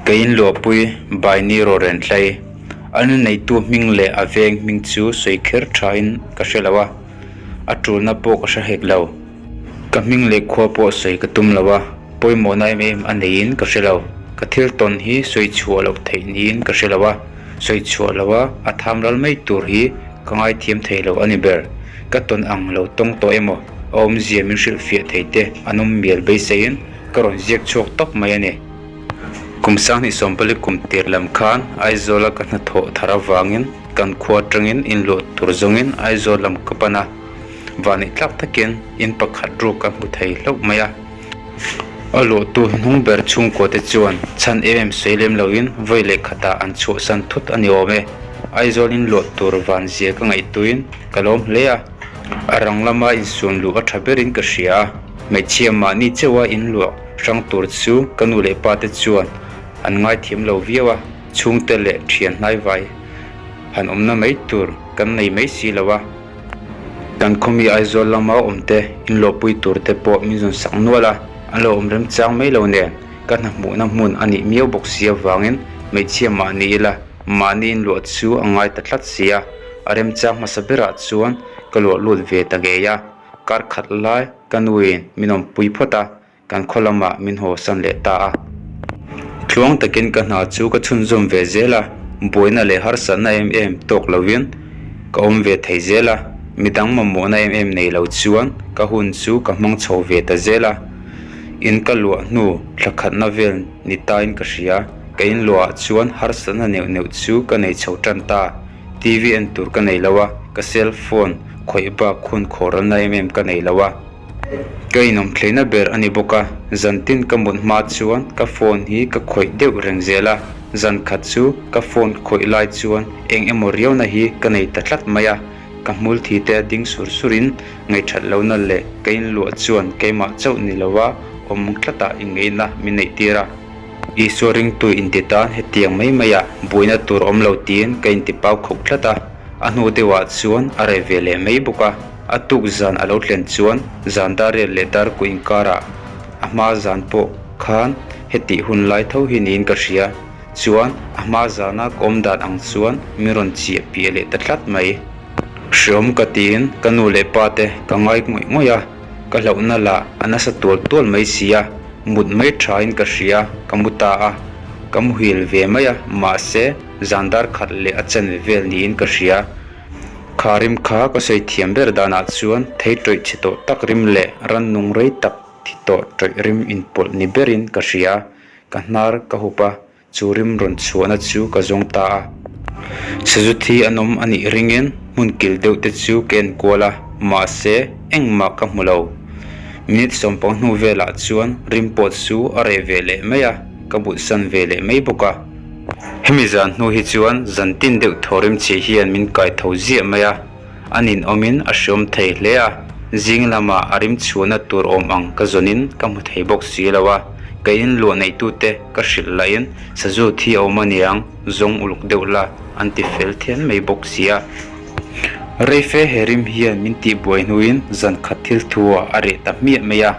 Ka inluahpui Baini Rawrenhlei, a nu neitu hming leh a veng hming chu sawi kher thain ka hre lo a, a tulna pawh ka hre hek lo. Ka hming leh khua pawh sawi ka tum lo a, pawimawhna em em a neiin ka hre lo. Ka thil tawn hi sawi chhuah loh theih niin ka hre lo a, sawi chhuah lo a a tham ral mai tur hi ka ngaithiam thei lo a ni ber. Ka tawn ang lo tawng tawh emaw a awmzia min hrilhfiah thei te an awm mial beiseiin ka rawn ziak chhuak tawp mai a ni. Kum sanghnih sawmpali kum tir lam khan Aizawla ka hnathawh thar avangin kan khua atangin inluah tur zawngin Aizawl lam ka pan a, vahnih tlak takin in pakhat ruk ka hmu thei hlauh mai a. A luahtu hnung ber chhungkua te chuan chhan em em sawi lem loin vawi leh khatah an chhuahsan thut a ni awm e. Aizawl inluah tur vanzia ka ngaihtuin ka lawm hle a, a rang lama insuan luh a tha berin ka hria a, hmeichhia mahni chauha inluah hrang tur chu ka nu leh pa te chuan an ngaithiam lo viau a, chhungte leh thian hnaivai han awmna mai tur kan nei mai si lo a. Kan khawmi Aizawl lama awmte inluahpui tur te pawh min zawn sak nual a, an lo awm remchang mai lo nen ka hna hmuhna hmun a nih miau bawk si avangin hmeichhia mahni ila mahni inluah chu a ngai ta tlat si a, a remchang hmasa berah chuan ka luah lut ve ta ngei a, kar khat lai ka nuin min awmpui phawt a, kan khaw lamah min haw san leh ta a. Tluang takin ka hna chu ka chhunzawm ve zel a, buaina leh harsatna em em tawk lovin ka awm ve thei zel a, midang mamawhna em em nei lo chuan ka hun chu ka hmang chho ve ta zel a. In ka luah hnu thla khatna vel ni tain ka hria, ka in luahah chuan harsatna neuh neuh chu ka nei chho tan ta. TV en tur ka nei lo a, ka cell phone khawih bak hun khawralna em em ka nei lo a. Ka inawmthleina ber a ni bawk a, zantin ka mut hma chuan ka phone hi ka khawih deuh reng zel a, zan khat chu ka phone khawih lai chuan eng emaw riauna hi ka nei ta tlat mai a, ka hmul thi te a ding sur surin ngaihthat lohna leh ka inluah chuan keimah chauh ni lova awm tlatah ingeihna min neih tir a. Isua ringtu inti tan hetiang mai maiah buaina tur awm lo tiin ka inti pau khawp tlat a, a hnu deuhah chuan a reh ve leh mai bawk a. A tuk zan a lo thlen chuan zan dar riat leh dar kuh inkarah a hma zan pawh khan hetih hun lai tho hi niin ka hria. Chuan a hma zana ka awm dan ang chuan min rawn chiah piah leh ta tlat mai. Hreawm ka tiin ka nu leh pa te ka ngai ngawih ngawih a, ka hlauhna lah a nasa tual tual mai si a, mut mai thain ka hria, ka mu ta a. Ka muhil ve mai a, mahse zan dar khat leh a chanve vel niin ka hria. Kha rim kha ka sawi thiam ber danah chuan thei tawih chhe tawh tak rim leh rannung rei tak thi tawh tawih rim inpawlh ni berin ka hria. Ka hnar ka hup a, chu rim rawn chhuahna chu ka zawng ta a. Sazu thi an awm a nih ringin hmun kil deuh te chu ka en kual a, mahse engmah ka hmu lo. Minute sawmpang hnu velah chuan rim pawh chu a reh ve leh mai a, ka butsan ve leh mai bawk a. Hemi zan hnu hi chuan zan tin deuh thaw rimchhi hian min kai tho ziah mai a, a ninawmin a hreawm thei hle a, zing lamah a rim chhuahna tur awm ang ka zawnin ka hmu thei bawk si lo a, ka inluah neihtute ka hrilh lahin sazu thi a awm aniang zawng uluk deuh la an ti fel thian mai bawk si a. Reife he rim hian min tihbuai hnuin zan khat thil thu-ah a reh ta hmiah mai a.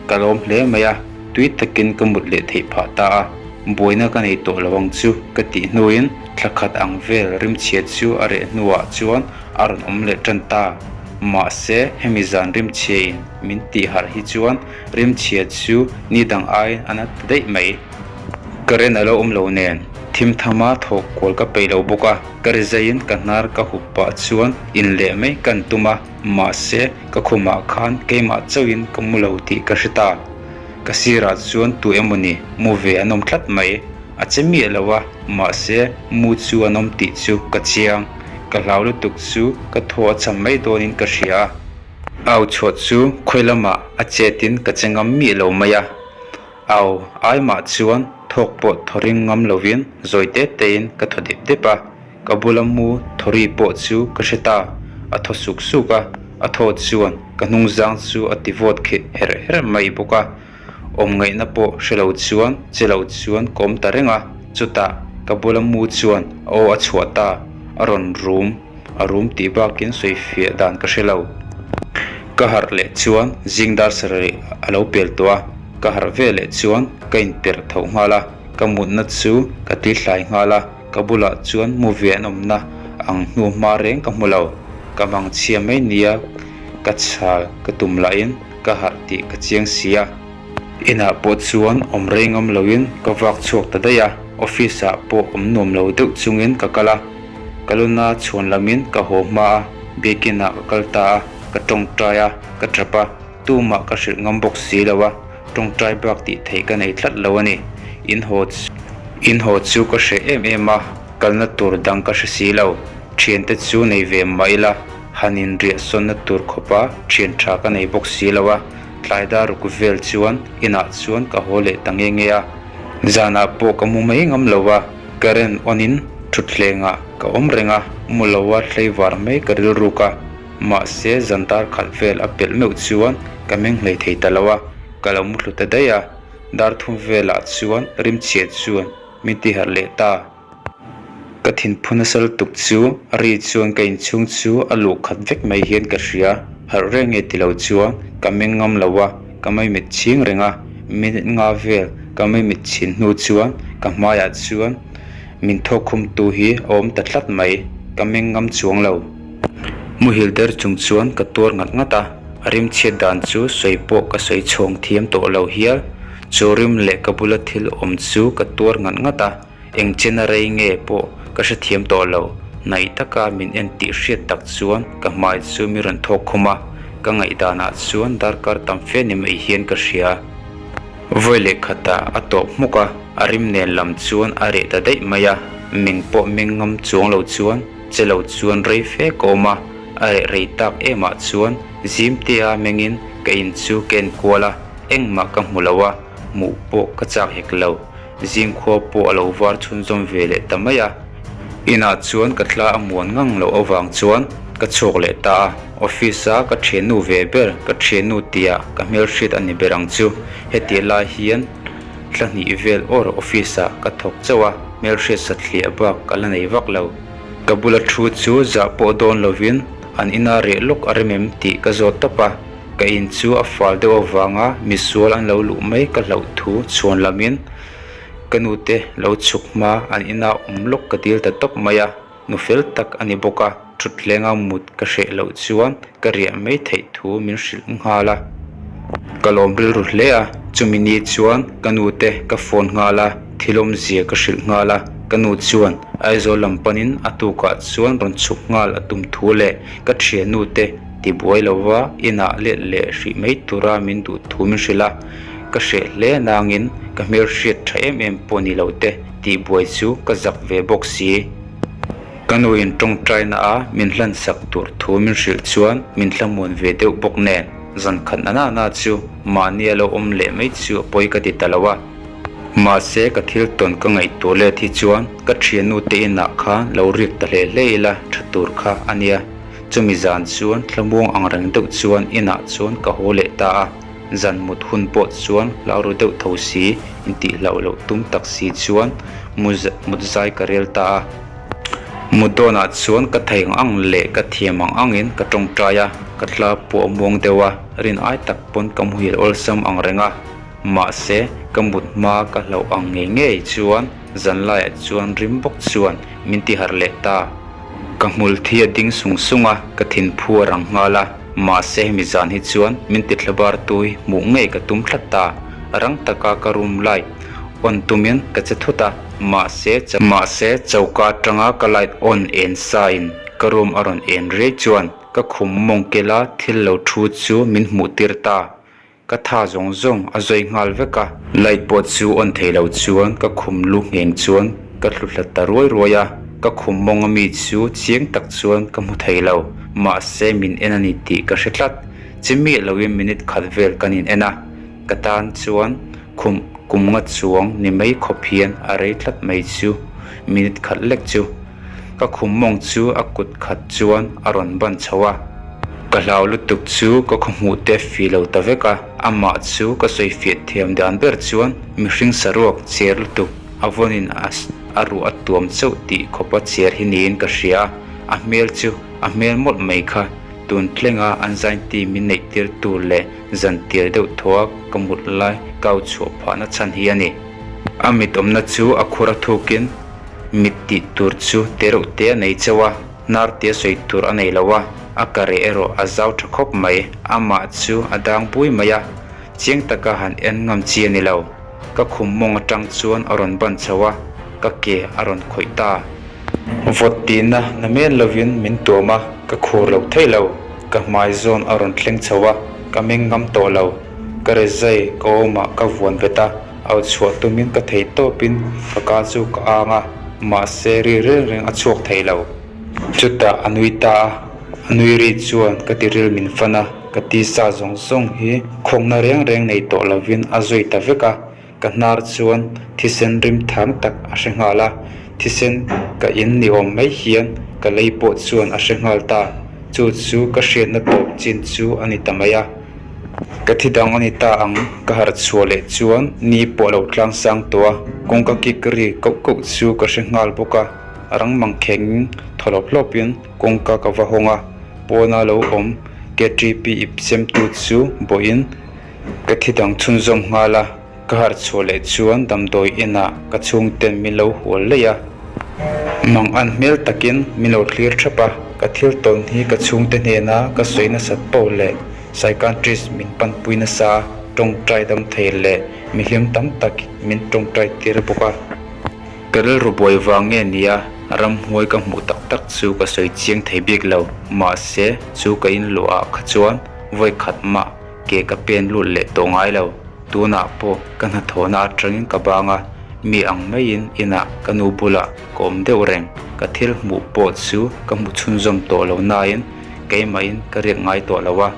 Ka lawm hle mai a, tui takin ka mut leh theih phah ta a, buaina ka nei tawh lo ang chu ka tih hnuin thla khat ang vel rimchhia chu a reh hnuah chuan a rawn awm leh tan ta. Mahse, hemi zan rimchhiain min tih harh hi chuan rimchhia chu ni dang aiin a na ta daih mai. Current a lo awm lo nen, thim thama thawk kual ka peih lo bawk a, ka rizaiin ka hnar ka hup pah chuan in leh mai kan tum a. Mahse, ka khumah khan keimah chauhin ka mu lo tih ka hre ta. Ka sirah chuan tu emawni mu ve an awm tlat mai. A che miah lo a, mahse mu chu an awm tih chu ka chiang. Ka hlau lutuk chu ka thaw a cham mai dawnin ka hria a. Au chhuah chu khawi lamah a chetin ka che ngam miah lo mai a. Au ai mah chuan thawk pawh thaw ring ngam lovin zawi te tein ka thaw dep dep a. Ka bula mu thawri pawh chu ka hre ta, a thaw suk suk a, a thaw chuan ka hnung zang chu a ti vawt kheh herh herh mai bawk a, awm ngaihna pawh hre lo chuan che lo chuan ka awm ta reng a, chutah ka bula mu chuan a aw a chhuah ta, a rawn rum a rum tih bakin sawi fiah dan ka hre lo. Ka harh leh chuan zing dar sarih a lo pel tawh a, ka harh ve leh chuan ka inperh tho nghal a. Ka mutna chu ka tlihlai nghal a, ka bulah chuan mu ve an awmna ang hnu hma reng ka hmu lo. Ka mangchhia mai nia ka chhal ka tum lahin ka harh tih ka chiang si a. Inah pawh chuan awm rei ngam loin ka vak chhuak ta daih a, office ah pawh awm nuam lo deuh chungin ka kal a. Ka luna chhuan lamin ka haw hma a, biakin ah ka kal ta a, ka tawngtai a, ka tap a, tumah ka hrilh ngam bawk si lo a, tawngtai bak tih theih ka nei tlat lo a ni. In haw in haw chu ka hreh em em a, kalna tur dang ka hre si lo. Thiante chu nei ve mah ila, han inriah sawnna tur khawpa thian tha ka nei bawk si lo a. Tlai dar ruk vel chuan inah chuan ka haw leh ta nge nge a, zanah pawh ka mu mai ngam lo a, current on in thutthlengah ka awm reng a, mu lo a hlei var mai ka rilruk a, mahse zan dar khat vel a pelh meuh chuan ka meng hlei thei ta lo a, ka lo mu thlu ta daih a, dar thum velah chuan rimchhia chuan min tiharh leh ta. Ka thinphu nasa lutuk chu a ri chuan ka inchhung chu a luh khat vek mai hian ka hria. Harh reng nge ti lo chuan ka meng ngam lo a, ka maimit chhing reng a, minute nga vel ka maimit chhin hnu chuan ka hmaiah chuan min thawkkhumtu hi a awm ta tlat mai, ka meng ngam chuang lo. Muhil der chung chuan ka tuar ngat ngat a, a rimchhiat dan chu sawi pawh ka sawi chhawng thiam tawh lo hial. Chu rim leh ka bula thil awm chu ka tuar ngat ngat a. Eng chena rei nge pawh ka hrethiam tawh lo, hnaih taka min en tih hriat tak chuan ka hmai chu mi rawn thawk khum a, ka ngaihdanah chuan darkar tam fe ni mai hian ka hria. Vawi leh khatah a tawp hmuk a, a rim nen lam chuan a reh ta daih mai a, meng pawh meng ngam chuang lo chuan che lo chuan rei fe ka awm a, a reh rei tak emah chuan zim tea mengin ka in chu ka en kual a, engmah ka hmu lo a, hmuh pawh ka chak hek lo. Zingkhua pawh a lo var chhunzawm ve leh ta mai a. Inah chuan ka thla a muan ngang loh avang chuan ka chhuak leh ta a. Office a ka thiannu ve ber, ka thiannu tia ka hmelhriat a ni ber ang chu. Hetih lai hian thla hnih vel awr office ah ka thawk chauh a, hmelhriat sathliah bak ka la nei vak lo. Ka bula thu chu zah pawh dawn lovin an ina reh lawk a rem em tih ka zawt tawp a. Ka in chu a fal deuh avanga misual an lo luh mai ka hlauh thu chhuan lamin ka nute lo chhuk hma an ina awm lawk ka dil ta tawp mai a, nu fel tak a ni bawk a, thutthlenga mut ka hreh loh chuan ka riah mai theih thu min hrilh nghal a. Ka lawm rilru hle a, chumi ni chuan ka nute ka phone nghal a, thil awmzia ka hrilh nghal a, ka nu chuan Aizawl lam panin a tukah chuan rawn chhuk nghal a tum thu leh ka thiannute Tibuai lova inah let leh hrih mai tura min duh thu min hrilh a, ka hreh hle nangin ka hmelhriat tha em em pawh ni lo te tihbuai chu ka zak ve bawk si. Ka nuin tawngtaina a min hlansak tur thu min hrilh chuan min thlamuan ve deuh bawk nen zan khat na na chu mahni a lo awm leh mai chu a pawi ka ti ta lo a. Mahse ka thil tawn ka ngaihtuah let hi chuan ka thiannu te inah khan lo riak ta hle hle ila tha tur kha a nia. Chumi zan chuan thlamuang ang reng deuh chuan inah chuan ka haw leh ta a, zan mut hun pawh chuan hlau ru deuh tho si, intihhlauh loh tum tak si chuan mut zai ka rel ta a. Mut dawnah chuan ka thei ang ang leh ka thiam ang angin ka tawngtai a, ka thla pawh a muang deuh a, rin ai tak pawn ka muhil awlsam ang reng a, mahse ka mut hma ka hlauh ang ngei ngei chuan zan laiah chuan rim bawk chuan min tiharh leh ta. Ka hmul thi a ding sung sung a, ka thinphu a rang nghal a, mahse hemi zan hi chuan min ti thlabar tui hmuh ngei ka tum tlat ta. Rang taka ka room light on tumin ka che thut a, mahse mahse choka atanga ka light on en sa in ka room a rawn en riai chuan ka khum mawng kela thil lo thu chu min hmuh tir ta. Ka tha zawng zawng a zawi nghal vek a. Light pawh chu on thei lo chuan ka khum lu ngheng chuan ka thlu hlat ta ruai ruai a. Ka khum mawng ami chu chiang tak chuan ka hmu thei lo. Mahse min en a ni tih ka hre tlat. Chi miah loin minute khat vel kan in en a. Ka tan chuan khum kum nga chuang ni mai khawp hian a rei tlat mai chu minute khat lek chu. Ka khum mawng chu a kut khat chuan a rawn ban chho a. Ka hlau lutuk chu ka khawhmuh te fi lo ta vek a, amah chu ka sawi fiah thiam dan ber chuan mihring saruak cher lutuk a vawnin a ruah a tuam chauh tih khawpa cher hi niin ka hria a, a hmel chu a hmel mawlh mai kha tun thlenga an zainti min neih tir tur leh zan tir deuh thaw a ka mut lai kau chhuah phahna chhan hi a ni. A mit awmna chu a khur a thukin mit tih tur chu te reuh te a nei chauh a, hnar tia sawi tur a nei lo a, a kareh erawh a zau tha khawp mai. Amah chu a dang bui mai a, chiang taka han en ngam chi a ni lo. Ka khum mawng atang chuan a rawn ban chho a, ka ke a rawn khawih ta. Vawt tihna na men lovin min tuam a, ka khur lo thei lo. Ka hmai zawn a rawn thleng chho a, ka meng ngam tawh lo. Ka rezai ka awmah ka vuan vet a, au chhuah tumin ka thei tawpin ka ka chu ka ang a, mahse ri reng reng a chhuak thei lo. Chutah a nui ta a, a nui ri chuan ka tiril min fan a, ka tisa zawng zawng hi khawngna reng reng nei tawh lovin a zui ta vek a, ka hnar chuan thisen rim thang tak a hre nghal a, thisen ka in ni awm mai hian ka lei pawh chuan a hre nghal ta, chu chu ka hriatna tawp chin chu a ni ta mai a. Ka thi dang a ni ta ang, ka harh chhuah leh chuan ni pawh a lo tlang sang tawh a, kawngka kik ri koh koh chu ka hre nghal bawk a. A rang mang kheng thaw hlawp hlawpin kawngka ka va hawng a, pawna lo awm KTP ip semtu chu bawhin ka thi dang chhunzawm nghal a, ka harh chhuah leh chuan damdawi inah ka chhungten min lo hual laih a. Mang an hmel takin min lo thlir thap a, ka thil tawn hi ka chhungte hnena ka sawi nasat poh leh psychiatrist min panpui nasa a, tawngtai dam thei leh mihlim tam tak min tawngtai tir bawk a. Ka rilru buai vang nge nia ramhuai ka hmuh tak tak chu ka sawi chiang thei bik lo. Mahse, chu ka inluah ah kha chuan vawi khat mah ke ka pen lut leh tawh ngai lo. Tunah pawh ka hnathawhna atangin ka bang a, mi ang maiin inah ka nu bulah ka awm deuh reng. Ka thil hmuh pawh chu ka hmu chhunzawm tawh lo nain keimahin ka riak ngai tawh lo a.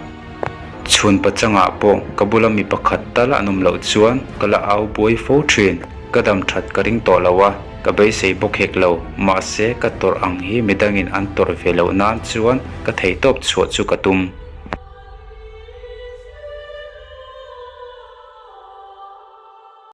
Chhun pachangah pawh ka bula mi pakhat tal an awm loh chuan ka la au buai fo thin. Ka dam that ka ring tawh lo a, ka beisei bawk hek lo. Mahse, ka tawrh ang hi midangin an tawrh ve loh nan chuan ka theihtawp chhuah chu ka tum.